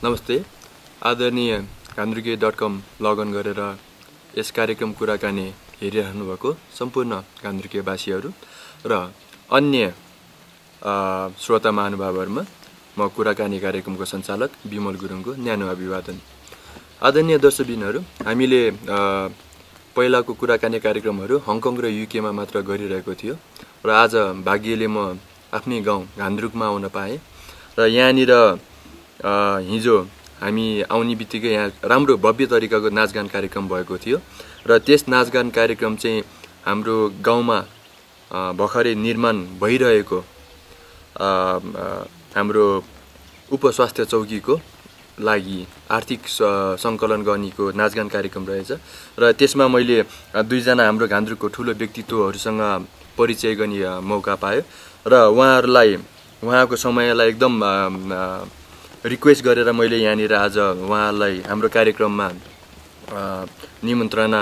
नमस्ते आदरणीय गान्द्रुके.com लगइन गरेर यस कार्यक्रम कुराकानी हेरिरहनु भएको सम्पूर्ण गान्द्रुकेवासीहरू र अन्य श्रोता महानुभावहरुमा म कुराकानी कार्यक्रमको सञ्चालक विमल गुरुङको न्यानो अभिवादन। आदरणीय दर्शकबिनहरु, हामीले पहिलाको कुराकानी कार्यक्रमहरु हङकङ र युके मा मात्र गरिरहेको थियो र आज भाग्यले म आफ्नै गाउँ गान्द्रुकमा आउन पाएँ र यहाँनिर हिजो हामी आउने बित्तिकै यहाँ राम्रो भव्य तरिकाको नाचगान कार्यक्रम भएको थियो र त्यस नाचगान कार्यक्रम चाहिँ हाम्रो गाउँमा भर्खरै निर्माण भइरहेको हाम्रो उपस्वास्थ्य चौकीको लागि आर्थिक संकलन गर्नेको नाचगान कार्यक्रम रहेछ र त्यसमा मैले दुईजना हाम्रो गान्द्रुकको ठूलो व्यक्तित्वहरुसँग परिचय गर्ने मौका पाएँ र उहाँहरुलाई उहाँको समयलाई एकदम रिक्वेस्ट गरेर मैले यहाँनिर आज उहाँलाई हाम्रो कार्यक्रममा निमन्त्रणा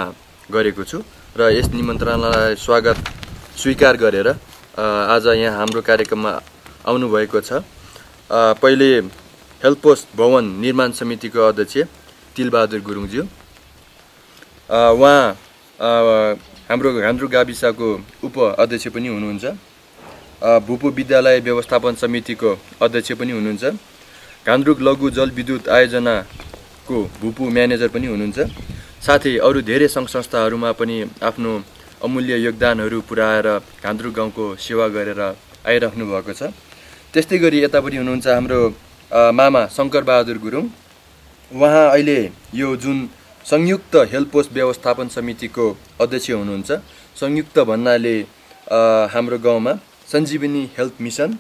गरेको छु र यस निमन्त्रणालाई स्वागत स्वीकार गरेर आज यहाँ हाम्रो कार्यक्रममा आउनु भएको छ। पहिले हेल्प पोस्ट भवन निर्माण समितिको अध्यक्ष तिलबहादुर गुरुङज्यू, उहाँ हाम्रो घान्द्रुक गाविसको उप अध्यक्ष पनि हुनुहुन्छ, भूपू विद्यालय व्यवस्थापन समितिको अध्यक्ष पनि हुनुहुन्छ, घान्द्रुक लघु जलविद्युत आयोजनाको भूपू म्यानेजर पनि हुनुहुन्छ, साथै अरू धेरै सङ्घ संस्थाहरूमा पनि आफ्नो अमूल्य योगदानहरू पुर्याएर घान्द्रुक गाउँको सेवा गरेर आइराख्नु भएको छ। त्यस्तै गरी यतापट्टि हुनुहुन्छ हाम्रो मामा शङ्करबहादुर गुरुङ, उहाँ अहिले यो जुन संयुक्त हेल्प पोस्ट व्यवस्थापन समितिको अध्यक्ष हुनुहुन्छ। संयुक्त भन्नाले हाम्रो गाउँमा सञ्जीवनी हेल्थ मिसन,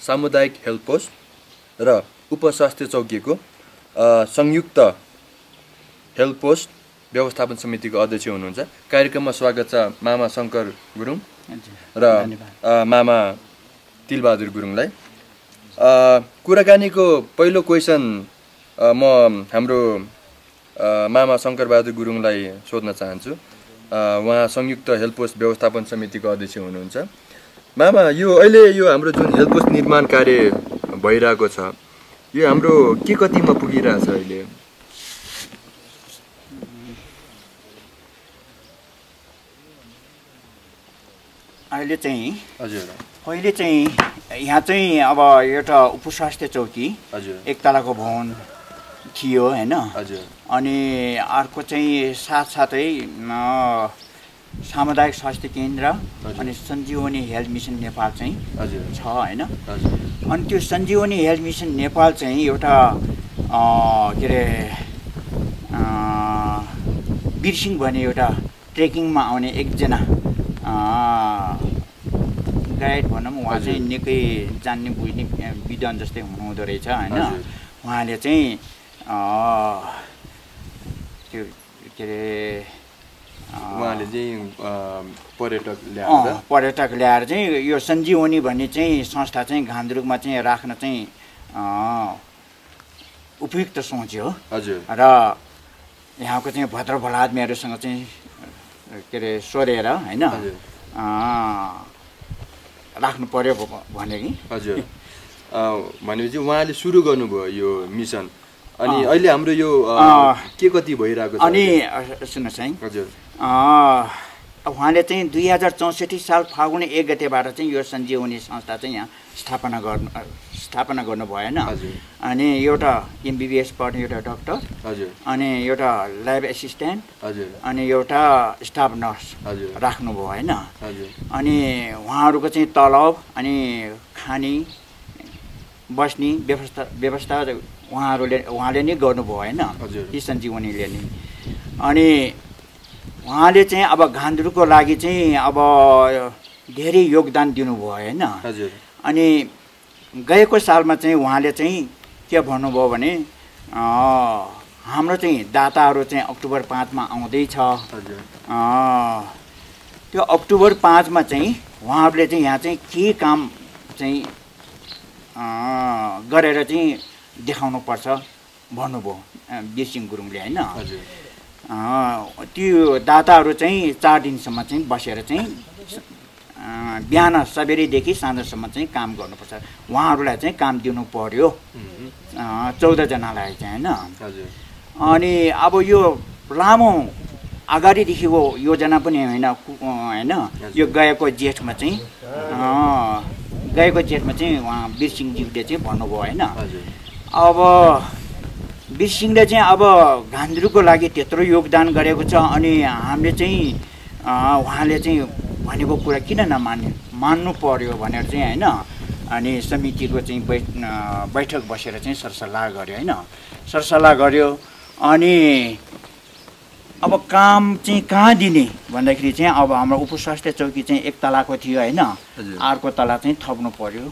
सामुदायिक हेल्प पोस्ट र उपस्वास्थ्य चौकीको संयुक्त हेल्प पोस्ट व्यवस्थापन समितिको अध्यक्ष हुनुहुन्छ। कार्यक्रममा स्वागत छ मामा शङ्कर गुरुङ र मामा तिलबहादुर गुरुङलाई। कुराकानीको पहिलो क्वेसन म हाम्रो मामा शङ्करबहादुर गुरुङलाई सोध्न चाहन्छु। उहाँ संयुक्त हेल्प पोस्ट व्यवस्थापन समितिको अध्यक्ष हुनुहुन्छ। मामा, यो अहिले यो हाम्रो जुन हेल्प पोस्ट निर्माण कार्य भइरहेको छ, यो हाम्रो के कतिमा पुगिरहेछ अहिले? अहिले चाहिँ हजुर, पहिले चाहिँ यहाँ चाहिँ अब एउटा उपस्वास्थ्य चौकी हजुर, एक तलाको भवन थियो हैन। हजुर। अनि अर्को चाहिँ साथसाथै सामुदायिक स्वास्थ्य केन्द्र अनि सञ्जीवनी हेल्थ मिसन नेपाल चाहिँ छ हैन। अनि त्यो सञ्जीवनी हेल्थ मिसन नेपाल चाहिँ एउटा के अरे बिरसिङ भन्ने एउटा ट्रेकिङमा आउने एकजना गाइड भनौँ, उहाँ चाहिँ निकै जान्ने बुझ्ने विद्वान जस्तै हुनुहुँदो रहेछ हैन। उहाँले चाहिँ त्यो के अरे उहाँले चाहिँ पर्यटक ल्याएर चाहिँ यो सञ्जीवनी भन्ने चाहिँ संस्था चाहिँ घान्द्रुकमा चाहिँ राख्न चाहिँ उपयुक्त सोच्यो। हजुर। र यहाँको चाहिँ भद्र भला आदमीहरूसँग चाहिँ के अरे सोधेर हैन राख्नु पर्यो भने कि। हजुर। भनेपछि उहाँले सुरु गर्नुभयो यो मिसन। अनि अहिले हाम्रो यो के कति भइरहेको छ? अनि सुन्नुहोस् है। हजुर। उहाँले चाहिँ 2064 साल फागुन 1 गतेबाट चाहिँ यो सञ्जीवनी संस्था चाहिँ यहाँ स्थापना गर्नु भएन। अनि एउटा MBBS पढ्ने एउटा डक्टर, हजुर, अनि एउटा ल्याब एसिस्टेन्ट, हजुर, अनि एउटा स्टाफ नर्स राख्नुभयो होइन। अनि उहाँहरूको चाहिँ तलब अनि खाने बस्ने व्यवस्था उहाँले नै गर्नुभयो होइन, यी सञ्जीवनीले नै। अनि उहाँले चाहिँ अब घान्द्रुकको लागि चाहिँ अब धेरै योगदान दिनुभयो होइन। अनि गएको सालमा चाहिँ उहाँले चाहिँ के भन्नुभयो भने हाम्रो चाहिँ दाताहरू चाहिँ अक्टोबर 5 मा आउँदैछ। त्यो अक्टोबर 5 मा चाहिँ उहाँहरूले चाहिँ यहाँ चाहिँ के काम चाहिँ गरेर चाहिँ देखाउनुपर्छ भन्नुभयो बिरसिङ गुरुङले होइन। त्यो दाताहरू चाहिँ 4 दिनसम्म चाहिँ बसेर चाहिँ बिहान सबेरैदेखि साँझसम्म चाहिँ काम गर्नुपर्छ। उहाँहरूलाई चाहिँ काम दिनु पर्यो 14 जनालाई चाहिँ होइन। अनि अब यो लामो अगाडिदेखिको योजना पनि होइन होइन। यो गएको जेठमा चाहिँ उहाँ बिरसिङज्यूले चाहिँ भन्नुभयो होइन। अब बिरसिङले चाहिँ अब घान्द्रुकको लागि त्यत्रो योगदान गरेको छ। अनि हामीले चाहिँ उहाँले चाहिँ भनेको कुरा किन मान्नु पर्यो भनेर चाहिँ होइन। अनि समितिको चाहिँ बैठक बसेर चाहिँ सरसल्लाह गर्यो होइन। सरसल्लाह गर्यो। अनि अब काम चाहिँ कहाँ दिने भन्दाखेरि चाहिँ अब हाम्रो उपस्वास्थ्य चौकी चाहिँ 1 तलाको थियो होइन। अर्को तला चाहिँ थप्नु पर्यो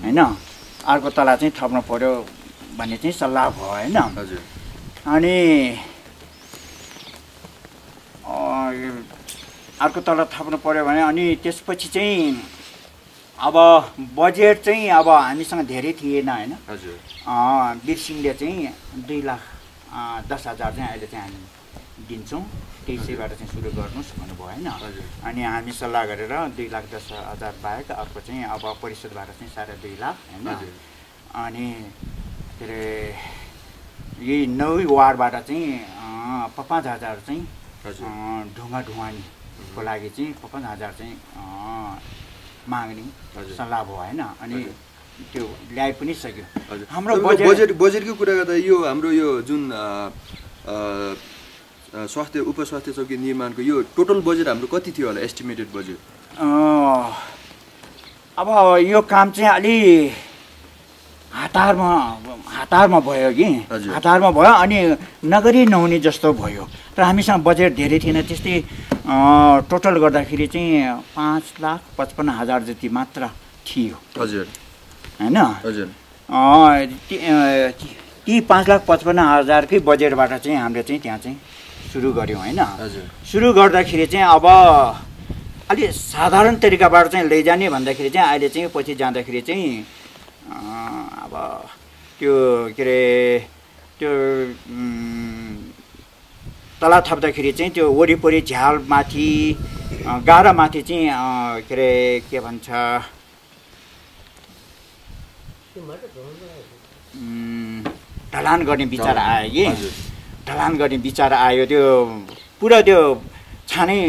होइन। अर्को तला चाहिँ थप्नु पर्यो भन्ने चाहिँ सल्लाह भयो होइन। अनि अर्को तला थप्नु पर्यो भने अनि त्यसपछि चाहिँ अब बजेट चाहिँ अब हामीसँग धेरै थिएन होइन। बिरसिङले चाहिँ 2,10,000 चाहिँ अहिले चाहिँ हामी दिन्छौँ, त्यसैबाट चाहिँ सुरु गर्नुहोस् भन्नुभयो होइन। अनि हामी सल्लाह गरेर 2,10,000 बाहेक अर्को चाहिँ अब परिषदबाट चाहिँ 2.5 लाख होइन। अनि के अरे यही 9 वार्डबाट चाहिँ 5,000 चाहिँ ढुङ्गा ढुवानीको लागि चाहिँ 5,000 चाहिँ माग्ने सल्लाह भयो होइन अनि त्यो ल्याइ पनि सक्यो हाम्रो बजेटको कुरा गर्दा यो हाम्रो यो जुन उपस्वास्थ्य चौकी निर्माणको यो टोटल बजेट हाम्रो कति थियो होला एस्टिमेटेड बजेट अब यो काम चाहिँ अलि हतारमा भयो कि हतारमा भयो अनि नगरी नहुने जस्तो भयो र हामीसँग बजेट धेरै थिएन त्यस्तै टोटल गर्दाखेरि चाहिँ 5,55,000 जति मात्र थियो हजुर हैन हजुर ती 5,55,000 कै बजेटबाट चाहिँ हामीले चाहिँ त्यहाँ चाहिँ सुरु गर्यौँ होइन सुरु गर्दाखेरि चाहिँ अब अलि साधारण तरिकाबाट चाहिँ लैजाने भन्दाखेरि चाहिँ अहिले चाहिँ पछि जाँदाखेरि चाहिँ अब त्यो के अरे त्यो तला थप्दाखेरि चाहिँ त्यो वरिपरि झ्यालमाथि गाह्रोमाथि चाहिँ के अरे के भन्छ ढलान गर्ने विचार आयो कि ढलान गर्ने विचार आयो त्यो पुरा त्यो छानै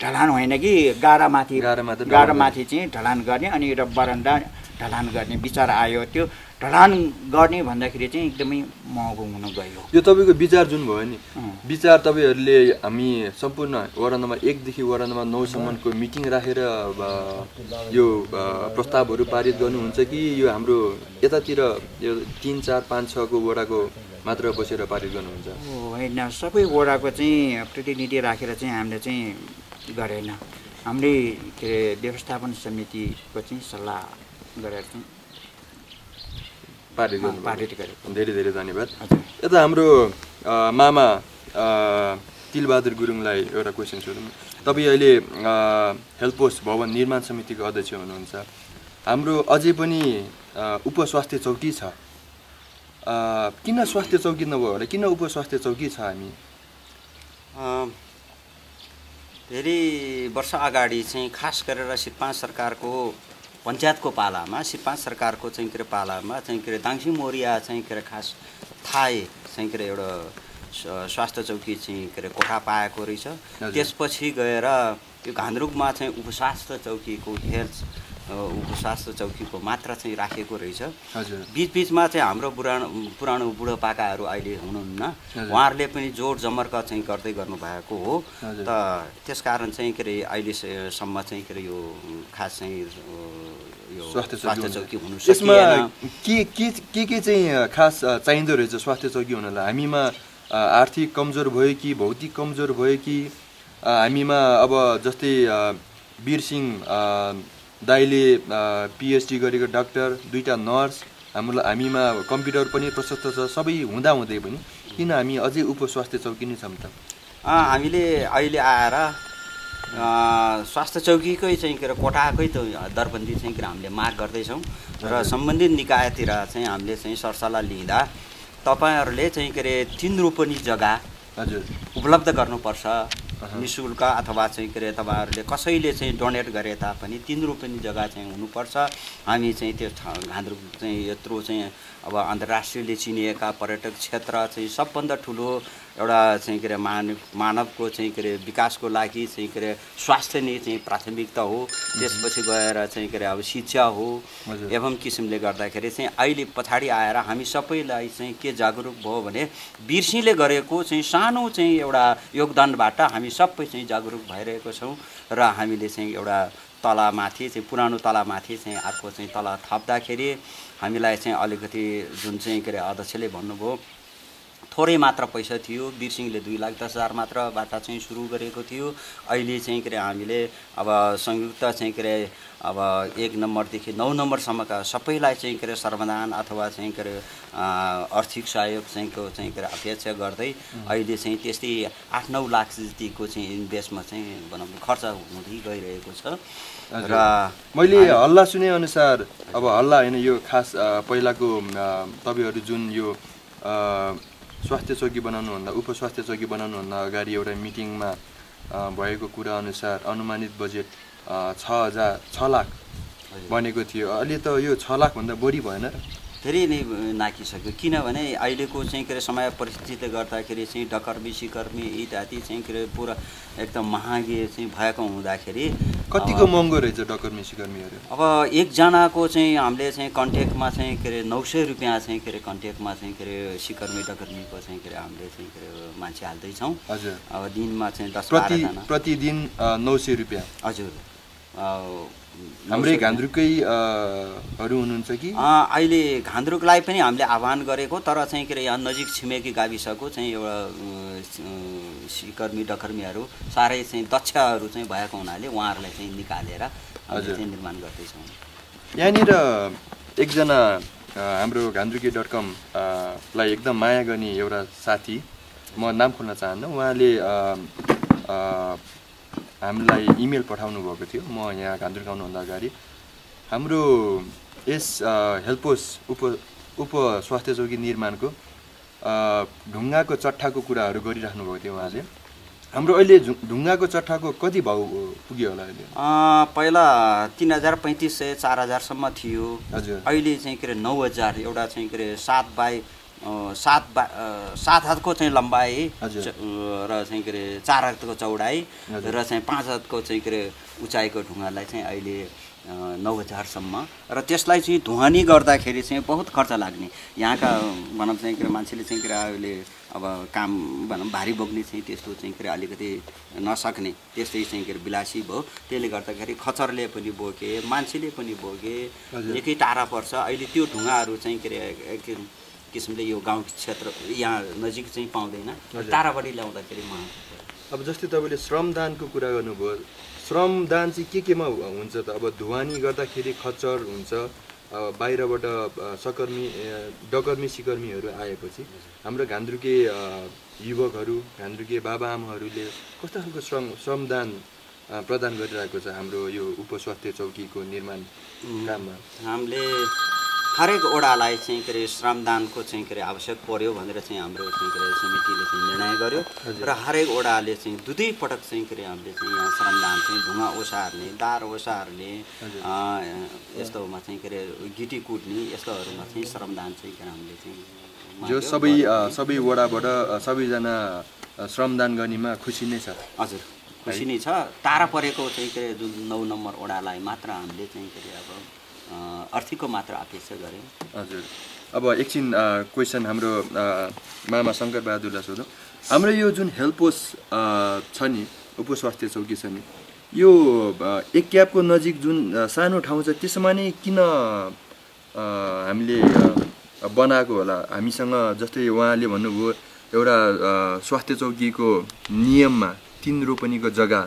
ढलान होइन कि गाह्रोमाथि चाहिँ ढलान गर्ने अनि एउटा बरन्डा ढलान गर्ने विचार आयो त्यो ढलान गर्ने भन्दाखेरि चाहिँ एकदमै महँगो हुन गयो यो तपाईँको विचार जुन भयो नि विचार तपाईँहरूले हामी सम्पूर्ण वडा नम्बर 1 देखि वडा नम्बर 9 सम्मको मिटिङ राखेर यो प्रस्तावहरू पारित गर्नुहुन्छ कि यो हाम्रो यतातिर यो 3, 4, 5, 6 को वडाको मात्र बसेर पारित गर्नुहुन्छ होइन सबै वडाको चाहिँ प्रतिनिधि राखेर चाहिँ हामीले चाहिँ गरेन हामीले के अरे व्यवस्थापन समितिको चाहिँ सल्लाह गरेर चाहिँ पारित गरेको धेरै धेरै धन्यवाद यता हाम्रो मामा तिलबहादुर गुरुङलाई एउटा क्वेसन सोधौँ तपाईँ अहिले हेल्थ पोस्ट भवन निर्माण समितिको अध्यक्ष हुनुहुन्छ हाम्रो अझै पनि उपस्वास्थ्य चौकी छ किन स्वास्थ्य चौकी नभयो होला किन उपस्वास्थ्य चौकी छ हामी धेरै वर्ष अगाडि चाहिँ खास गरेर सिटपाँच सरकारको पञ्चायतको पालामा सिटपाँच सरकारको चाहिँ के अरे पालामा चाहिँ के अरे दाङसिङ मोरिया चाहिँ के अरे खास थाए चाहिँ के अरे एउटा स्वास्थ्य चौकी चाहिँ के अरे कोठा पाएको रहेछ त्यसपछि गएर यो घान्द्रुकमा चाहिँ उपस्वास्थ्य चौकीको हेल्थ उपस्वास्थ्य चौकीको मात्रा चाहिँ राखेको रहेछ बीचमा चाहिँ हाम्रो पुरानो बुढोपाकाहरू अहिले हुनुहुन्न उहाँहरूले पनि जोड जमर्का चाहिँ गर्दै गर्नुभएको हो त त्यसकारण चाहिँ के अरे अहिलेसम्म चाहिँ के अरे यो खास चाहिँ यो स्वास्थ्य चौकी हुनु सकिएन के चाहिँ खास चाहिँदो रहेछ स्वास्थ्य चौकी हुनलाई हामीमा आर्थिक कमजोर भयो कि भौतिक कमजोर भयो कि हामीमा अब जस्तै वीरसिंह दाइले पिएचडी गरेको डाक्टर 2टा नर्स हामीमा कम्प्युटर पनि प्रशस्त छ सबै हुँदाहुँदै पनि किन हामी अझै उपस्वास्थ्य चौकी नै छौँ त हामीले अहिले आएर स्वास्थ्य चौकीकै चाहिँ के अरे कोठाकै त दरबन्दी चाहिँ के हामीले माग गर्दैछौँ र सम्बन्धित निकायतिर चाहिँ हामीले चाहिँ सरसल्लाह लिँदा तपाईँहरूले चाहिँ के अरे 3 रोपनी जग्गा उपलब्ध गर्नुपर्छ निःशुल्क अथवा चाहिँ के अरे तपाईँहरूले कसैले चाहिँ डोनेट गरे तापनि 3 रोपनी जग्गा चाहिँ हुनुपर्छ हामी चाहिँ त्यो घान्द्रुक चाहिँ यत्रो चाहिँ अब अन्तर्राष्ट्रियले चिनिएका पर्यटक क्षेत्र चाहिँ सबभन्दा ठुलो एउटा चाहिँ के अरे मानवको चाहिँ के अरे विकासको लागि चाहिँ के अरे स्वास्थ्य नै चाहिँ प्राथमिकता हो त्यसपछि गएर चाहिँ के अरे अब शिक्षा हो एवं किसिमले गर्दाखेरि चाहिँ अहिले पछाडि आएर हामी सबैलाई चाहिँ के जागरुक भयो भने वीरसिंहले गरेको चाहिँ सानो चाहिँ एउटा योगदानबाट हामी सबै चाहिँ जागरुक भइरहेको छौँ र हामीले चाहिँ एउटा तलामाथि चाहिँ पुरानो तलामाथि चाहिँ अर्को चाहिँ तला थप्दाखेरि हामीलाई चाहिँ अलिकति जुन चाहिँ के अरे अध्यक्षले भन्नुभयो थोरै मात्र पैसा थियो वीरसिंहले 2,10,000 मात्रबाट चाहिँ सुरु गरेको थियो अहिले चाहिँ के अरे हामीले अब संयुक्त चाहिँ के अरे अब 1 नम्बरदेखि 9 नम्बरसम्मका सबैलाई चाहिँ के अरे सर्वदान अथवा चाहिँ के अरे आर्थिक सहयोग चाहिँ के अरे अपेक्षा गर्दै अहिले चाहिँ त्यस्तै 8-9 लाख जतिको चाहिँ इन्भेस्टमा चाहिँ भनौँ खर्च हुँदै गइरहेको छ र मैले हल्ला सुने अनुसार अब हल्ला हैन यो खास पहिलाको तपाईहरु जुन यो स्वास्थ्य चौकी बनाउनुभन्दा उपस्वास्थ्य चौकी बनाउनुभन्दा अगाडि एउटा मिटिङमा भएको कुरा अनुसार अनुमानित बजेट 6 लाख बनेको थियो अहिले त यो 6 लाख भन्दा बढी भएन धेरै नै नाकिसक्यो किनभने अहिलेको चाहिँ के अरे समय परिस्थितिले गर्दाखेरि चाहिँ डकर्मी सिकर्मी इत्यादि चाहिँ के अरे पुरा एकदम महँगी चाहिँ भएको हुँदाखेरि कतिको महँगो रहेछ डकर्मी सिकर्मीहरू अब एकजनाको चाहिँ हामीले चाहिँ कन्ट्याक्टमा चाहिँ के अरे 900 रुपियाँ चाहिँ के अरे कन्ट्याक्टमा चाहिँ के अरे सिकर्मी डकर्मीको चाहिँ के अरे हामीले चाहिँ के अरे मान्छे हाल्दैछौँ हजुर अब दिनमा चाहिँ 10-12 जना प्रतिदिन 900 रुपियाँ हजुर हाम्रै घान्द्रुकै हरू हुनुहुन्छ कि अहिले घान्द्रुकलाई पनि हामीले आह्वान गरेको तर चाहिँ के अरे यहाँ नजिक छिमेकी गाविसको चाहिँ एउटा सिकर्मी डकर्मीहरू साह्रै चाहिँ दक्षहरू चाहिँ भएको हुनाले उहाँहरूलाई चाहिँ निकालेर हामीले चाहिँ निर्माण गर्दैछौँ। यहाँनिर एकजना हाम्रो घान्द्रुके.com लाई एकदम माया गर्ने एउटा साथी म नाम खोल्न चाहन्न उहाँले हामीलाई इमेल पठाउनु भएको थियो म यहाँ घान्द्रुक आउनुभन्दा अगाडि हाम्रो यस हेल्पोस उप स्वास्थ्य चौकी निर्माणको ढुङ्गाको चट्टाको कुराहरू गरिराख्नु भएको थियो उहाँले हाम्रो अहिले ढुङ्गाको चट्टाको कति भाउ पुग्यो होला अहिले पहिला 3035 4000सम्म थियो हजुर अहिले चाहिँ के अरे 9000 एउटा चाहिँ के अरे 7 हातको चाहिँ लम्बाइ र चाहिँ के अरे 4 हातको चौडाइ र चाहिँ 5 हातको चाहिँ के अरे उचाइको ढुङ्गालाई चाहिँ अहिले 9000सम्म र त्यसलाई चाहिँ धुवानी गर्दाखेरि चाहिँ बहुत खर्च लाग्ने यहाँका भनौँ चाहिँ के अरे मान्छेले चाहिँ के अरे अहिले अब काम भनौँ भारी बोक्ने चाहिँ त्यस्तो चाहिँ के अरे अलिकति नसक्ने त्यस्तै चाहिँ के अरे विलासी भयो त्यसले गर्दाखेरि खचरले पनि बोके मान्छेले पनि बोके निकै टाढा पर्छ अहिले त्यो ढुङ्गाहरू चाहिँ के अरे किसिमले यो गाउँ क्षेत्र यहाँ नजिक चाहिँ पाउँदैन टाढाबाट ल्याउँदाखेरि अब जस्तै तपाईँले श्रमदानको कुरा गर्नुभयो श्रमदान चाहिँ केमा हुन्छ त अब धुवानी गर्दाखेरि खच्चर हुन्छ बाहिरबाट डकर्मी सिकर्मीहरू आएपछि हाम्रो घान्द्रुके युवकहरू घान्द्रुके बाबाआमाहरूले कस्तो खालको श्रमदान प्रदान गरिरहेको छ हाम्रो यो उपस्वास्थ्य चौकीको निर्माण काममा हामीले हरेक ओडालाई चाहिँ के अरे श्रमदानको चाहिँ के अरे आवश्यक पर्यो भनेर चाहिँ हाम्रो चाहिँ के अरे समितिले चाहिँ निर्णय गर्यो र हरेक ओडाले चाहिँ दुई पटक चाहिँ के अरे हामीले चाहिँ यहाँ श्रमदान चाहिँ ढुङ्गा ओसार्ने दार ओसार्ने यस्तोमा चाहिँ के अरे गिटी कुट्ने यस्तोहरूमा चाहिँ श्रमदान चाहिँ के अरे हामीले चाहिँ जो सबै वडाबाट सबैजना श्रमदान गर्नेमा खुसी नै छ हजुर खुसी नै छ टाढा परेको चाहिँ के अरे जुन 9 नम्बर ओडालाई मात्र हामीले चाहिँ के अरे अब आर्थिकको मात्र अपेक्षा गऱ्यौँ हजुर अब एकछिन क्वेसन हाम्रो मामा शङ्कर बहादुरलाई सोधौँ हाम्रो यो जुन हेल्पोस छ नि उपस्वास्थ्य चौकी छ नि यो एक क्याबको नजिक जुन सानो ठाउँ छ त्यसमा नै किन हामीले बनाएको होला हामीसँग जस्तै उहाँले भन्नुभयो एउटा स्वास्थ्य चौकीको नियममा 3 रोपनीको जग्गा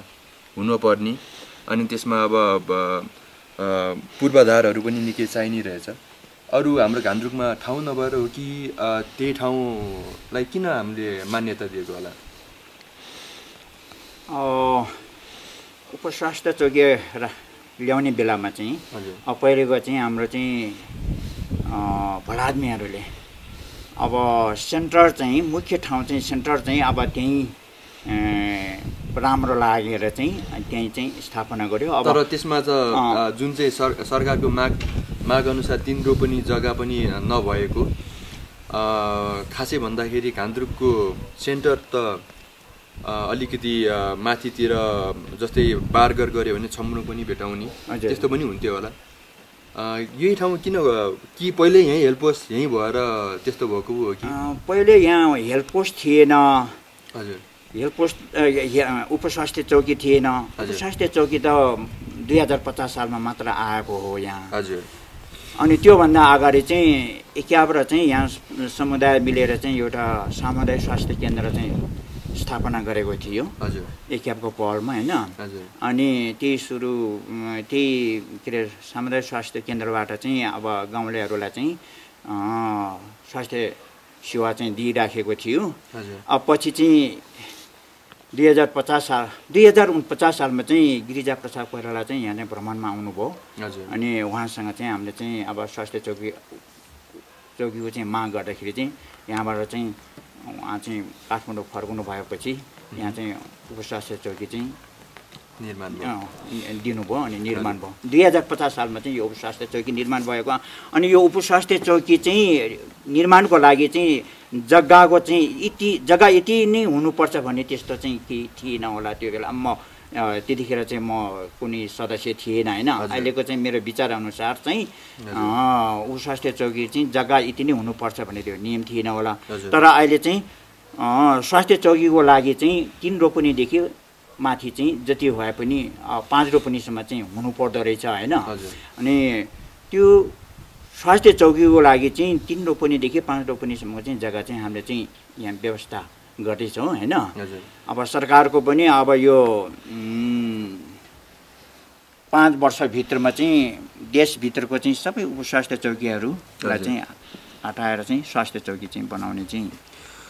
हुनुपर्ने अनि त्यसमा अब पूर्वाधारहरू पनि निकै चाहिने रहेछ अरू हाम्रो घान्द्रुकमा ठाउँ नभएर हो कि त्यही ठाउँलाई किन हामीले मान्यता दिएको होला उपस्वास्थ्य चौकी ल्याउने बेलामा चाहिँ पहिलेको चाहिँ हाम्रो चाहिँ भलादमीहरूले अब सेन्टर चाहिँ मुख्य ठाउँ चाहिँ सेन्टर चाहिँ अब त्यहीँ राम्रो लागेर चाहिँ त्यहीँ चाहिँ स्थापना गर्यो अब तर त्यसमा त जुन चाहिँ सरकारको माग अनुसार 3 रोपनी जग्गा पनि नभएको खासै भन्दाखेरि घान्द्रुकको सेन्टर त अलिकति माथितिर जस्तै बारगर गऱ्यो भने छम्नु पनि भेटाउने त्यस्तो पनि हुन्थ्यो होला यही ठाउँ किन कि पहिले यहीँ हेल्पोस्ट यहीँ भएर त्यस्तो भएको हो कि पहिले यहाँ हेल्पोस्ट थिएन हजुर हेल्पोस्ट उपस्वास्थ्य चौकी थिएन उपस्वास्थ्य चौकी त 2050 सालमा मात्र आएको हो यहाँ हजुर अनि त्योभन्दा अगाडि चाहिँ एकाब्र चाहिँ यहाँ समुदाय मिलेर चाहिँ एउटा सामुदायिक स्वास्थ्य केन्द्र चाहिँ स्थापना गरेको थियो हजुर एकाबको पहलमा हैन अनि त्यही के अरे सामुदायिक स्वास्थ्य केन्द्रबाट चाहिँ अब गाउँलेहरूलाई चाहिँ स्वास्थ्य सेवा चाहिँ दिइराखेको थियो अब पछि चाहिँ 2049 सालमा चाहिँ गिरिजा प्रसाद कोइराला चाहिँ यहाँ चाहिँ भ्रमणमा आउनुभयो अनि उहाँसँग चाहिँ हामीले चाहिँ अब स्वास्थ्य चौकीको चाहिँ माग गर्दाखेरि चाहिँ यहाँबाट चाहिँ उहाँ चाहिँ काठमाडौँ फर्कनु भएपछि यहाँ चाहिँ उपस्वास्थ्य चौकी चाहिँ निर्माण दिनुभयो अनि निर्माण भयो 2050 सालमा चाहिँ यो उपस्वास्थ्य चौकी निर्माण भएको अनि यो उपस्वास्थ्य चौकी चाहिँ निर्माणको लागि चाहिँ जग्गाको चाहिँ जग्गा यति नै हुनुपर्छ भन्ने त्यस्तो चाहिँ थिएन होला त्यो बेला म त्यतिखेर चाहिँ म कुनै सदस्य थिएन होइन अहिलेको चाहिँ मेरो विचार अनुसार चाहिँ उपस्वास्थ्य चौकी चाहिँ जग्गा यति नै हुनुपर्छ भन्ने त्यो नियम थिएन होला तर अहिले चाहिँ स्वास्थ्य चौकीको लागि चाहिँ 3 रोपनीदेखि माथि चाहिँ जति भए पनि 5 रोपनीसम्म चाहिँ हुनुपर्दो रहेछ होइन अनि त्यो स्वास्थ्य चौकीको लागि चाहिँ 3 रोपनीदेखि 5 रोपनीसम्मको चाहिँ जग्गा चाहिँ हामीले चाहिँ यहाँ व्यवस्था गर्दैछौँ होइन अब सरकारको पनि अब यो 5 वर्षभित्रमा चाहिँ देशभित्रको चाहिँ सबै उपस्वास्थ्य चौकीहरूलाई चाहिँ हटाएर चाहिँ स्वास्थ्य चौकी चाहिँ बनाउने चाहिँ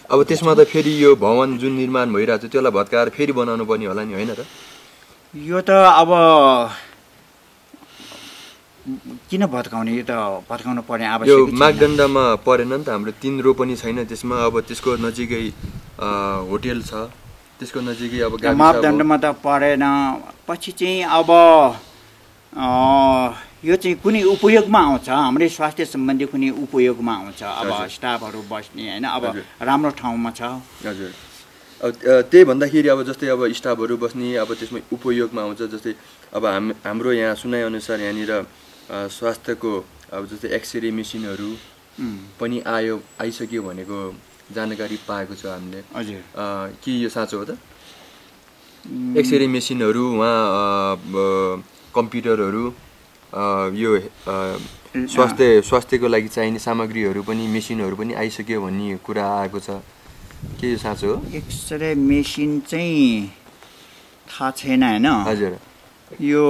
अब त्यसमा त फेरि यो भवन जुन निर्माण भइरहेको छ त्यसलाई भत्काएर फेरि बनाउनु पर्ने होला नि होइन र यो त अब किन भत्काउने यो त भत्काउनु पर्ने आवश्यक यो मापदण्डमा परेन नि त हाम्रो 3 रोपनी छैन त्यसमा अब त्यसको नजिकै होटेल छ त्यसको नजिकै अब गाविस मापदण्डमा त परेन पछि चाहिँ अब यो चाहिँ कुनै उपयोगमा आउँछ हाम्रै स्वास्थ्य सम्बन्धी कुनै उपयोगमा आउँछ अब स्टाफहरू बस्ने होइन अब राम्रो ठाउँमा छ हजुर त्यही भन्दाखेरि अब जस्तै अब स्टाफहरू बस्ने अब त्यसमा उपयोगमा आउँछ जस्तै अब हाम्रो यहाँ सुनाइ अनुसार यहाँनिर स्वास्थ्यको अब जस्तै एक्सरे मेसिनहरू पनि आइसक्यो भनेको जानकारी पाएको छ हामीले हजुर के यो साँचो हो त एक्सरे मेसिनहरू वहाँ कम्प्युटरहरू यो स्वास्थ्यको लागि चाहिने सामग्रीहरू पनि मेसिनहरू पनि आइसक्यो भन्ने कुरा आएको छ के यो साँचो हो एक्सरे मेसिन चाहिँ थाहा छैन होइन हजुर यो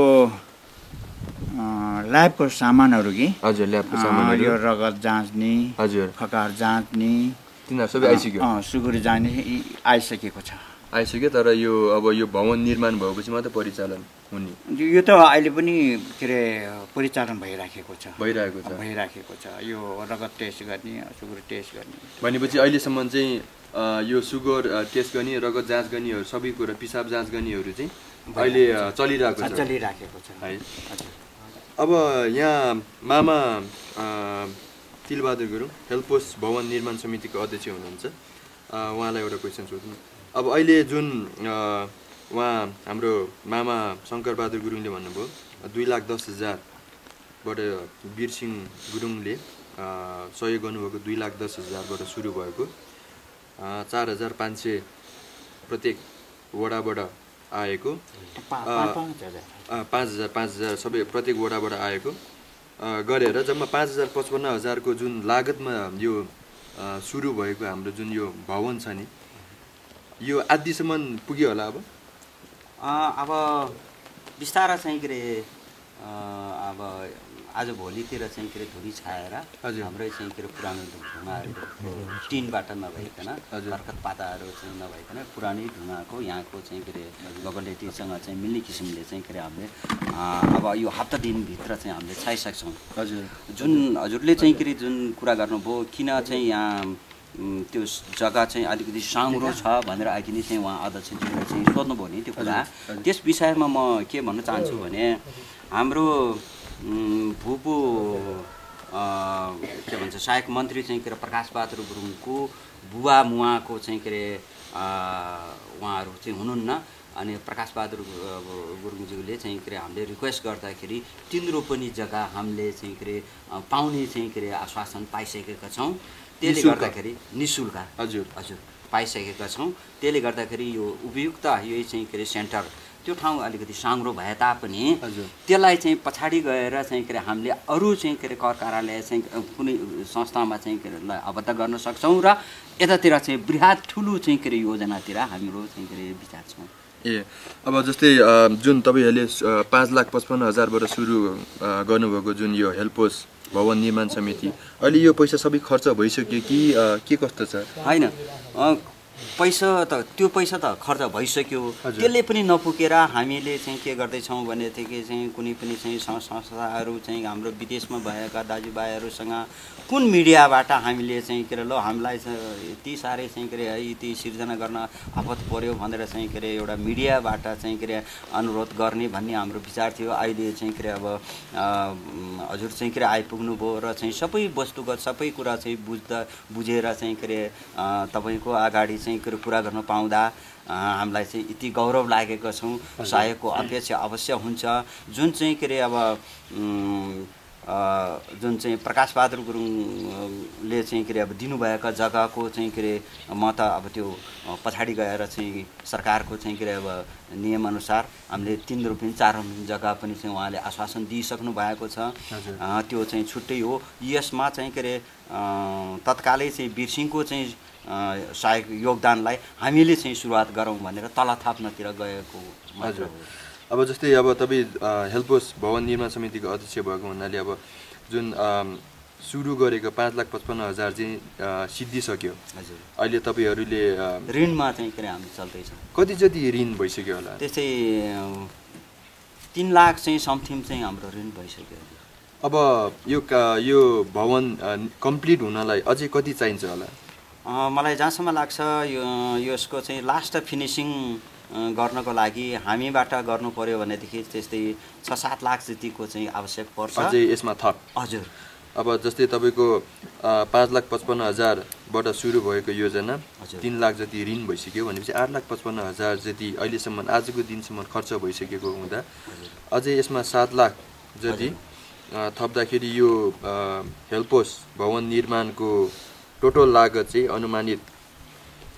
ल्याबको सामानहरू कि हजुर ल्याबको सामानहरू यो रगत जाँच्ने हजुर खकार जाँच्ने तिनीहरू सबै आइसक्यो सुगुर जाने आइसकेको छ आइसक्यो तर यो अब यो भवन निर्माण भएपछि मात्रै परिचालन हुने यो त अहिले पनि के अरे परिचालन भइराखेको छ यो रगत टेस्ट गर्ने सुगर टेस्ट गर्ने भनेपछि अहिलेसम्म चाहिँ यो सुगर टेस्ट गर्ने रगत जाँच गर्नेहरू सबै कुरा पिसाब जाँच गर्नेहरू चाहिँ अहिले चलिराखेको छ है अब यहाँ मामा तिलबहादुर गुरुङ हेल्थ पोस्ट भवन निर्माण समितिको अध्यक्ष हुनुहुन्छ उहाँलाई एउटा क्वेसन सोध्नु अब अहिले जुन उहाँ हाम्रो मामा शङ्करबहादुर गुरुङले भन्नुभयो 2,10,000बाट वीरसिंह गुरुङले सहयोग गर्नुभएको 2,10,000बाट सुरु भएको 4,500 प्रत्येक वडाबाट आएको 5,000 सबै प्रत्येक वडाबाट आएको गरेर जम्मा 5,55,000को जुन लागतमा यो सुरु भएको हाम्रो जुन यो भवन छ नि यो आदिसम्म पुग्यो होला अब बिस्तारै चाहिँ के अरे अब आज भोलितिर चाहिँ के अरे धुरी छाएर हाम्रै चाहिँ के अरे पुरानो ढुङ्गाहरू टिनबाट नभइकन कर्कट पाताहरू चाहिँ नभइकन पुरानै ढुङ्गाको यहाँको चाहिँ के अरे लोकलिटीसँग चाहिँ मिल्ने किसिमले चाहिँ के अरे हामीले अब यो हप्ता दिनभित्र चाहिँ हामीले छाइसक्छौँ हजुर जुन हजुरले चाहिँ के अरे जुन कुरा गर्नुभयो किन चाहिँ यहाँ त्यो जग्गा चाहिँ अलिकति साँग्रो छ भनेर अघि नै चाहिँ उहाँ अध्यक्षज्यूले चाहिँ सोध्नुभयो नि त्यो कुरा त्यस विषयमा म के भन्न चाहन्छु भने हाम्रो भूपू के भन्छ सहायक मन्त्री चाहिँ के अरे प्रकाश बहादुर गुरुङको बुवा मुवाको चाहिँ के अरे उहाँहरू चाहिँ हुनुहुन्न अनि प्रकाश बहादुर गुरुङज्यूले चाहिँ के अरे हामीले रिक्वेस्ट गर्दाखेरि 3 रोपनी जग्गा हामीले चाहिँ के अरे पाउने चाहिँ के अरे आश्वासन पाइसकेका छौँ त्यसले गर्दाखेरि निःशुल्क हजुर पाइसकेका छौँ त्यसले गर्दाखेरि यो उपयुक्त यही चाहिँ के अरे सेन्टर त्यो ठाउँ अलिकति साँग्रो भए तापनि त्यसलाई चाहिँ पछाडि गएर चाहिँ के अरे हामीले अरू चाहिँ के अरे कर कार्यालय चाहिँ कुनै संस्थामा चाहिँ के अरे आबद्ध गर्न सक्छौँ र यतातिर चाहिँ बृहत ठुलो चाहिँ के अरे योजनातिर हाम्रो चाहिँ के अरे विचार छौँ अब जस्तै जुन तपाईँहरूले 5,55,000बाट सुरु गर्नुभएको जुन यो हेल्थ पोस्ट भवन निर्माण समिति अहिले यो पैसा सबै खर्च भइसक्यो कि के कस्तो छ होइन पैसा त त्यो पैसा त खर्च भइसक्यो, त्यसले पनि नपुगेर हामीले चाहिँ के गर्दैछौँ भनेदेखि चाहिँ कुनै पनि चाहिँ संस्थाहरू चाहिँ हाम्रो विदेशमा भएका दाजुभाइहरूसँग कुन मिडियाबाट हामीले चाहिँ के अरे ल हामीलाई यति साह्रै चाहिँ के अरे यति सिर्जना गर्न आपत पर्यो भनेर चाहिँ के अरे एउटा मिडियाबाट चाहिँ के अरे अनुरोध गर्ने भन्ने हाम्रो विचार थियो। अहिले चाहिँ के अरे अब हजुर चाहिँ के अरे आइपुग्नुभयो र चाहिँ सबै वस्तुगत सबै कुरा चाहिँ बुझेर चाहिँ के अरे तपाईँको अगाडि चाहिँ के अरे कुरा गर्न पाउँदा हामीलाई चाहिँ यति गौरव लागेको छौँ। सहयोगको अपेक्षा अवश्य हुन्छ। जुन चाहिँ के अरे अब जुन चाहिँ प्रकाशबहादुर गुरुङले चाहिँ के अरे अब दिनुभएका जग्गाको चाहिँ के अरे म त अब त्यो पछाडि गएर चाहिँ सरकारको चाहिँ के अरे अब नियमअनुसार हामीले 3 रोपिन 4 रोपिन जग्गा पनि चाहिँ उहाँले आश्वासन दिइसक्नु भएको छ। त्यो चाहिँ छुट्टै हो। यसमा चाहिँ के अरे तत्कालै चाहिँ वीरसिंहको चाहिँ सहायक योगदानलाई हामीले चाहिँ सुरुवात गरौँ भनेर तल थाप्नतिर गएको मात्र हो। अब जस्तै अब तपाईँ हेल्पोस भवन निर्माण समितिको अध्यक्ष भएको हुनाले अब जुन सुरु गरेको 5,55,000 चाहिँ सिद्धिसक्यो। हजुर अहिले तपाईँहरूले ऋणमा चाहिँ के अरे हामी चल्दैछ। कति जति ऋण भइसक्यो होला? त्यसै 3 लाख चाहिँ समथिङ चाहिँ हाम्रो ऋण भइसक्यो। अब यो भवन कम्प्लिट हुनलाई अझै कति चाहिन्छ होला? मलाई जहाँसम्म लाग्छ यसको चाहिँ लास्ट फिनिसिङ गर्नको लागि हामीबाट गर्नु पर्यो भनेदेखि त्यस्तै 6-7 लाख जतिको चाहिँ आवश्यक पर्छ। अझै यसमा थप? हजुर। अब जस्तै तपाईँको 5,55,000बाट सुरु भएको योजना 3 लाख जति ऋण भइसक्यो भनेपछि 8,55,000 जति अहिलेसम्म आजको दिनसम्म खर्च भइसकेको हुँदा अझै यसमा 7 लाख जति थप्दाखेरि यो हेल्पोस भवन निर्माणको टोटल लागत चाहिँ अनुमानित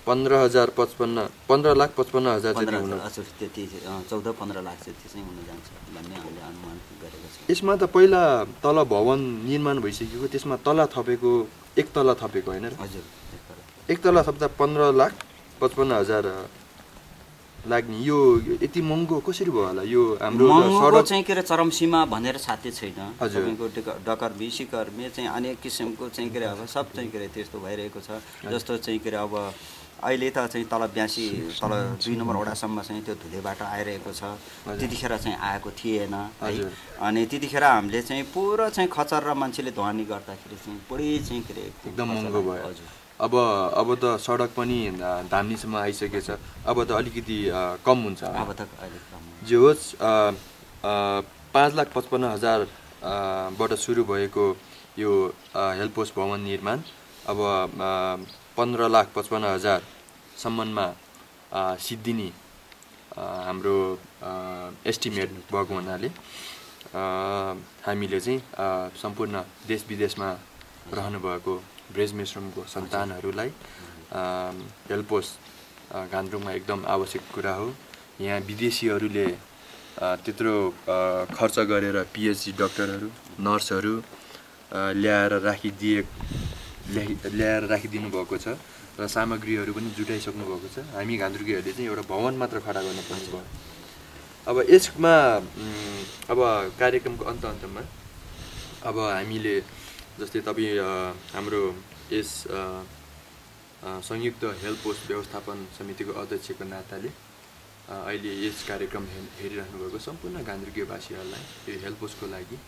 15,55,000 जति हुन त्यति 14-15 लाख जति चाहिँ हुन जान्छ भन्ने हामीले अनुमान गरेको छ। यसमा त पहिला तल भवन निर्माण भइसकेको त्यसमा तल थपेको एक तल थपेको होइन र? हजुर। एक तल थप्दा 15,55,000 लाग्ने यो यति महँगो कसरी भयो होला? यो हाम्रो सडक चाहिँ के अरे चरम सीमा भनेर साध्य छैन। हजुर। तपाईँको डकर विसिकर्मे चाहिँ अनेक किसिमको चाहिँ के अरे अब सब चाहिँ के अरे त्यस्तो भइरहेको छ। जस्तो चाहिँ के अरे अब अहिले त चाहिँ तल 82 तल 2 नम्बर वडासम्म चाहिँ त्यो धुले बाटो आइरहेको छ। त्यतिखेर चाहिँ आएको थिएन है। अनि त्यतिखेर हामीले चाहिँ पुरा चाहिँ खचर र मान्छेले ध्वनि गर्दाखेरि चाहिँ बढी चाहिँ के अरे एकदम महँगो भयो। हजुर। अब त सडक पनि धामनीसम्म आइसकेको छ। अब त अलिकति कम हुन्छ। अब त अलिक कम जे होस् 5,55,000 बाट सुरु भएको यो हेल्पोस भवन निर्माण अब 15,55,000 सम्ममा सिद्धिने हाम्रो एस्टिमेट भएको हुनाले हामीले चाहिँ सम्पूर्ण देश विदेशमा रहनुभएको ब्रेज मेश्रमको सन्तानहरूलाई हेल्पोस घान्द्रुङमा एकदम आवश्यक कुरा हो। यहाँ विदेशीहरूले त्यत्रो खर्च गरेर पिएचडी डाक्टरहरू नर्सहरू ल्याएर राखिदिनु भएको छ र सामग्रीहरू पनि जुटाइसक्नु भएको छ। हामी घान्द्रुकेहरूले चाहिँ एउटा भवन मात्र खडा गर्न पर्ने भयो। अब यसमा अब कार्यक्रमको अन्तमा अब हामीले जस्तै तपाईँ हाम्रो यस संयुक्त हेल्पोस व्यवस्थापन समितिको अध्यक्षको नाताले अहिले यस कार्यक्रम हेरिराख्नु भएको सम्पूर्ण घान्द्रुकेवासीहरूलाई यो हेल्पोसको लागि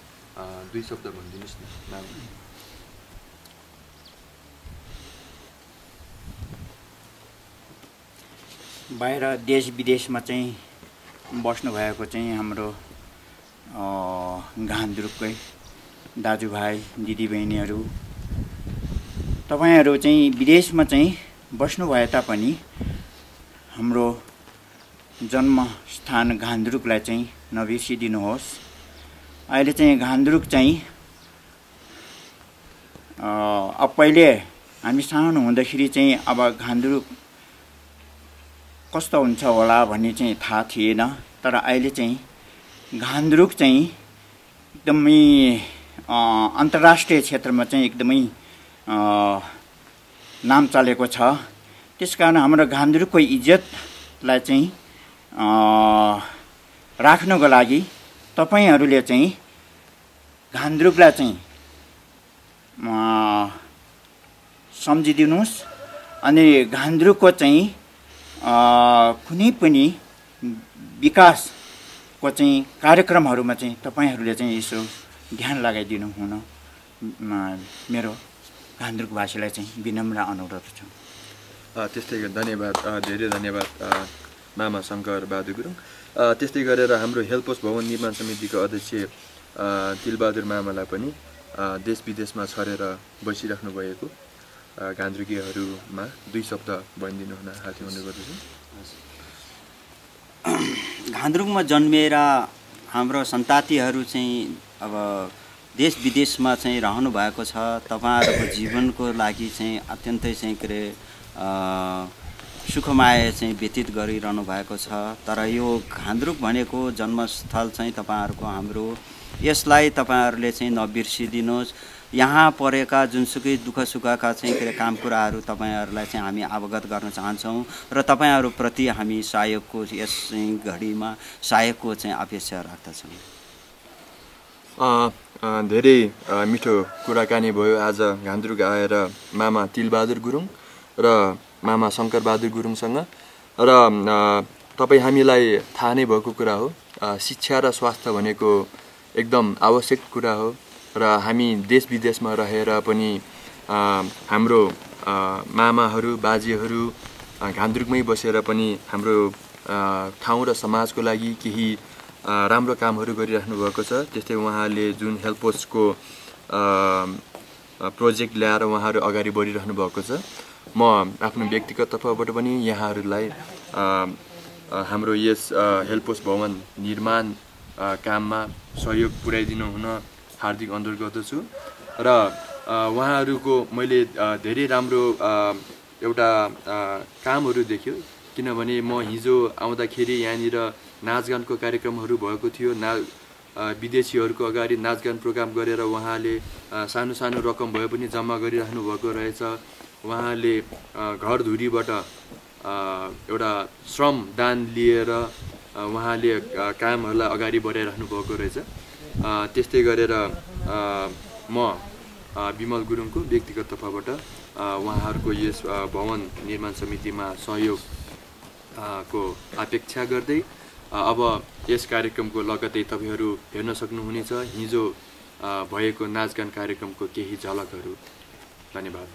2 शब्द भनिदिनुहोस् न। बाहिर देश विदेशमा चाहिँ बस्नुभएको चाहिँ हाम्रो घान्द्रुककै दाजुभाइ दिदीबहिनीहरू तपाईँहरू चाहिँ विदेशमा चाहिँ बस्नु भए तापनि हाम्रो जन्मस्थान घान्द्रुकलाई चाहिँ नबिर्सिदिनुहोस्। अहिले चाहिँ घान्द्रुक चाहिँ अब पहिले हामी सानो हुँदाखेरि चाहिँ अब घान्द्रुक कस्तो हुन्छ होला भन्ने चाहिँ थाहा थिएन। तर अहिले चाहिँ घान्द्रुक चाहिँ एकदमै अन्तर्राष्ट्रिय क्षेत्रमा चाहिँ एकदमै नाम चलेको छ। त्यसकारण हाम्रो घान्द्रुकको इज्जतलाई चाहिँ राख्नको लागि तपाईहरूले चाहिँ घान्द्रुकलाई चाहिँ सम्झिदिनुहोस् अनि घान्द्रुकको चाहिँ कुनै पनि विकासको चाहिँ कार्यक्रमहरूमा चाहिँ तपाईँहरूले चाहिँ यसो ध्यान लगाइदिनु हुन मेरो घान्द्रुकवासीलाई चाहिँ विनम्र अनुरोध छ। त्यस्तै धन्यवाद, धेरै धन्यवाद मामा शङ्कर बहादुर गुरुङ। त्यस्तै गरेर हाम्रो हेल्पोस भवन निर्माण समितिको अध्यक्ष तिलबहादुर मामालाई पनि देश विदेशमा छरेर बसिराख्नु भएको घान्द्रुकीहरूमा 2 शब्द भनिदिनु हुन हार्दिक अनुरोध गर्दछु। घान्द्रुकमा जन्मिएर हाम्रो सन्तातीहरू चाहिँ अब देश विदेशमा चाहिँ रहनु भएको छ। तपाईँहरूको जीवनको लागि चाहिँ अत्यन्तै चाहिँ के अरे सुखमय चाहिँ व्यतीत गरिरहनु भएको छ। तर यो घान्द्रुक भनेको जन्मस्थल चाहिँ तपाईँहरूको हाम्रो, यसलाई तपाईँहरूले चाहिँ नबिर्सिदिनुहोस्। यहाँ परेका जुनसुकै दुःख सुखका चाहिँ के अरे काम कुराहरू तपाईँहरूलाई चाहिँ हामी अवगत गर्न चाहन्छौँ र तपाईँहरूप्रति हामी सहयोगको यस घडीमा सहयोगको चाहिँ अपेक्षा राख्दछौँ। धेरै मिठो कुराकानी भयो आज घान्द्रुक आएर मामा तिलबहादुर गुरुङ र मामा शङ्कर बहादुर गुरुङसँग। र तपाईँ हामीलाई थाहा नै भएको कुरा हो, शिक्षा र स्वास्थ्य भनेको एकदम आवश्यक कुरा हो र हामी देश विदेशमा रहेर पनि हाम्रो मामाहरू बाजेहरू घान्द्रुकमै बसेर पनि हाम्रो ठाउँ र समाजको लागि केही राम्रो कामहरू गरिराख्नु भएको छ। त्यस्तै उहाँले जुन हेल्पोसको प्रोजेक्ट ल्याएर उहाँहरू अगाडि बढिरहनु भएको छ। म आफ्नो व्यक्तिगत तर्फबाट पनि यहाँहरूलाई हाम्रो यस हेल्पोस भवन निर्माण काममा सहयोग पुर्याइदिनु हुन हार्दिक अनुरोध गर्दछु। र उहाँहरूको मैले धेरै राम्रो एउटा कामहरू देख्यो, किनभने म हिजो आउँदाखेरि यहाँनिर नाचगानको कार्यक्रमहरू भएको थियो। विदेशीहरूको अगाडि नाचगान प्रोग्राम गरेर उहाँले सानो सानो रकम भए पनि जम्मा गरिराख्नु भएको रहेछ। उहाँले घरधुरीबाट एउटा श्रम दान लिएर उहाँले कामहरूलाई अगाडि बढाइराख्नु भएको रहेछ। त्यस्तै गरेर म विमल गुरुङको व्यक्तिगत तर्फबाट उहाँहरूको यस भवन निर्माण समितिमा सहयोग को अपेक्षा गर्दै अब यस कार्यक्रमको लगत्तै तपाईहरू हेर्न सक्नुहुनेछ हिजो भएको नाचगान कार्यक्रमको केही झलकहरू। धन्यवाद।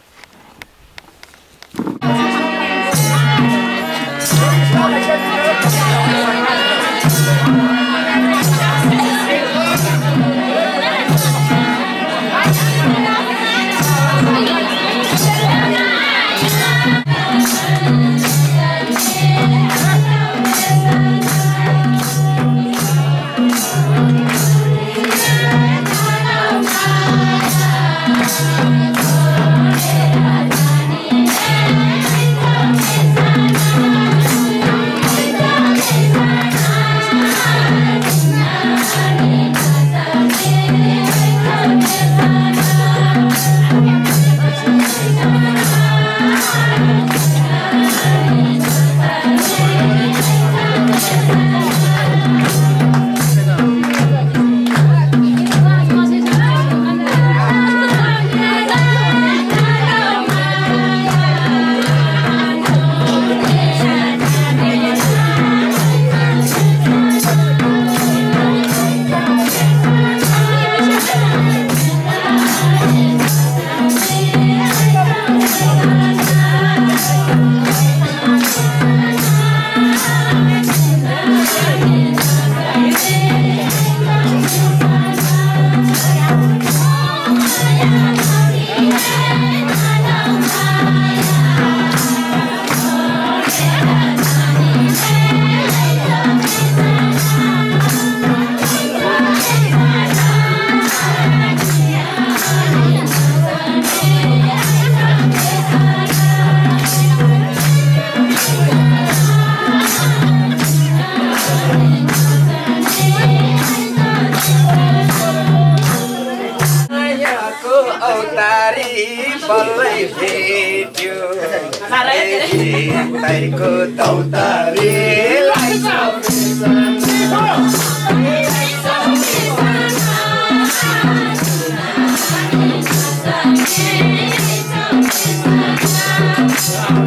Wow.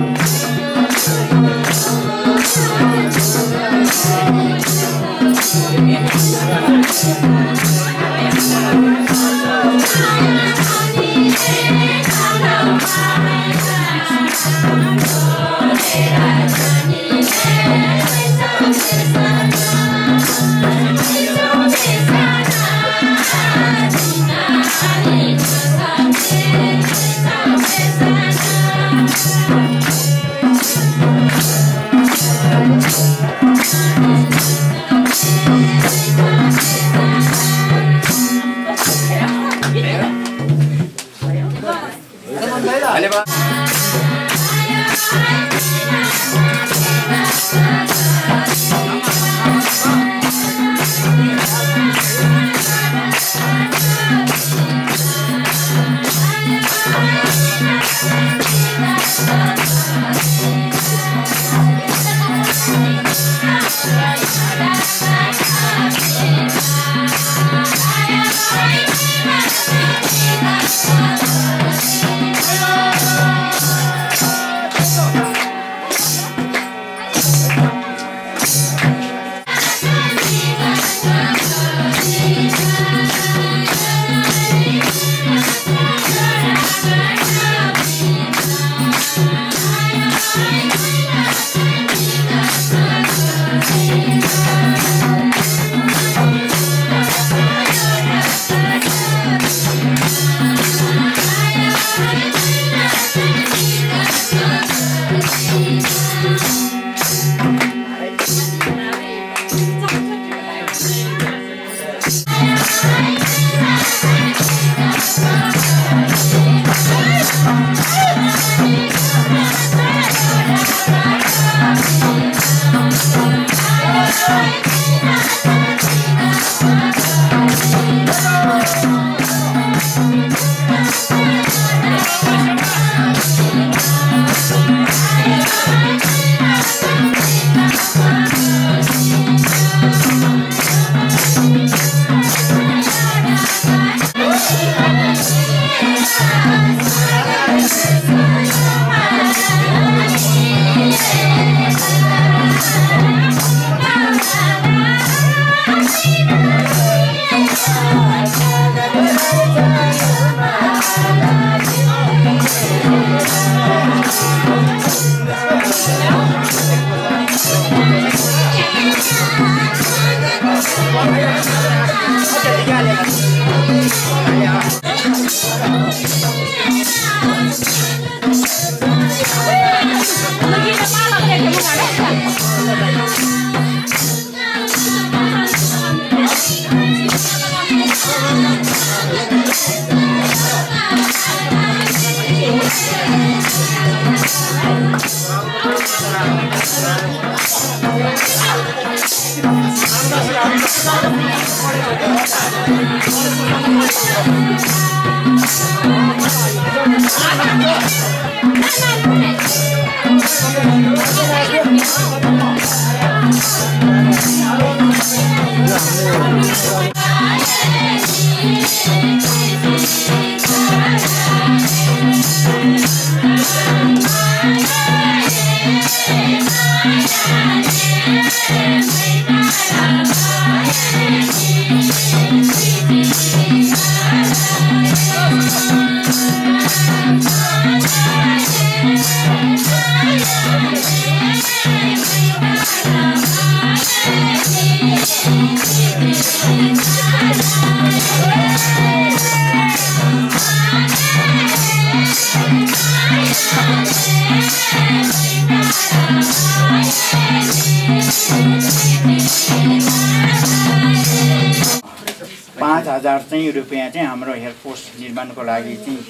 5,000 चाहिँ रुपियाँ चाहिँ हाम्रो हेल्थ पोस्ट निर्माणको लागि चाहिँ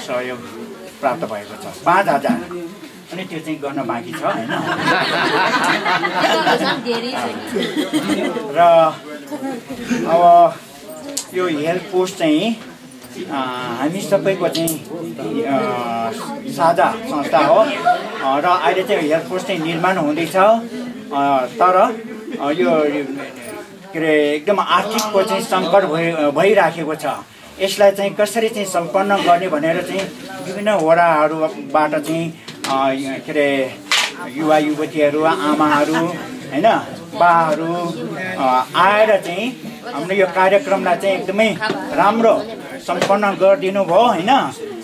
सहयोग प्राप्त भएको छ। 5,000 अनि त्यो चाहिँ गर्न बाँकी छ हैन। र अब यो हेल्थ पोस्ट चाहिँ हामी सबैको चाहिँ साझा संस्था हो र अहिले चाहिँ हेल्थ पोस्ट चाहिँ निर्माण हुँदैछ। तर यो के अरे एकदम आर्थिकको चाहिँ सङ्कट भइराखेको छ। यसलाई चाहिँ कसरी चाहिँ सम्पन्न गर्ने भनेर चाहिँ विभिन्न वडाहरूबाट चाहिँ के अरे युवा युवतीहरू आमाहरू हैन बाहरू आएर चाहिँ हाम्रो यो कार्यक्रमलाई चाहिँ एकदमै राम्रो सम्पन्न गरिदिनु भयो हैन।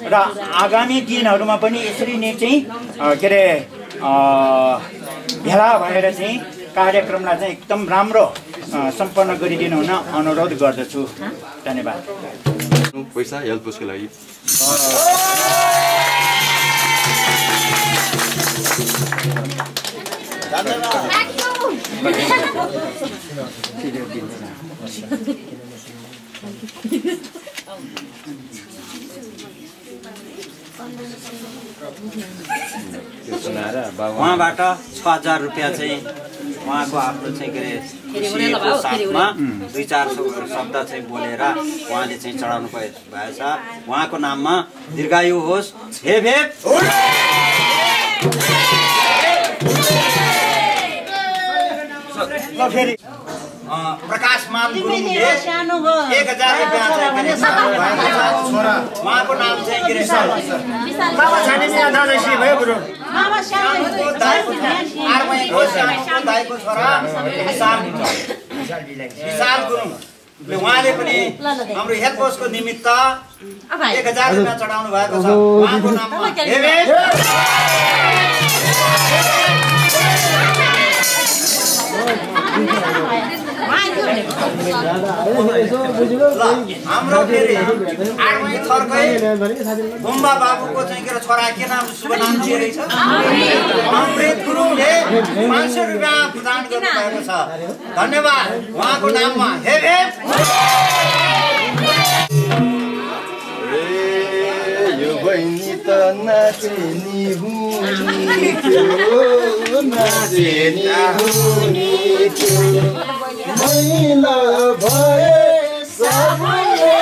र आगामी दिनहरूमा पनि यसरी नै चाहिँ के अरे भेला भएर चाहिँ कार्यक्रमलाई चाहिँ एकदम राम्रो सम्पन्न गरिदिनु हुन अनुरोध गर्दछु। धन्यवाद। पैसा हेल्थ पोस्टको लागि उहाँबाट 6000 रुपियाँ चाहिँ उहाँको आफ्नो चाहिँ के अरे खुसीको साथमा 2-4 शब्द चाहिँ बोलेर उहाँले चाहिँ चढाउनु भएछ। उहाँको नाममा दीर्घायु होस्। हेप हेप। ल फेरि प्रकाश मान गुरुङले 1000 रुपियाँ चाहिँ के अरे उहाँको नाम चाहिँ के अरे बाबा छाने दादाजी भयो गुरु दाइको छोरा विशाल गुरुङले उहाँले पनि हाम्रो हेल्थ पोस्टको निमित्त 1000 रुपियाँ चढाउनु भएको छ। उहाँको नाममा हाम्रो फेरि 8 माइल थरकै गुम्बा बाबुको चाहिँ के छोरा के नाम शुभ नाम के रहेछ अमृत गुरुङले 500 रुपियाँ प्रदान गर्नुभएको छ। धन्यवाद। उहाँको नाममा हेप हेप। यो बहिनी त नाचेनी हुनी थियो महिला भए सबैले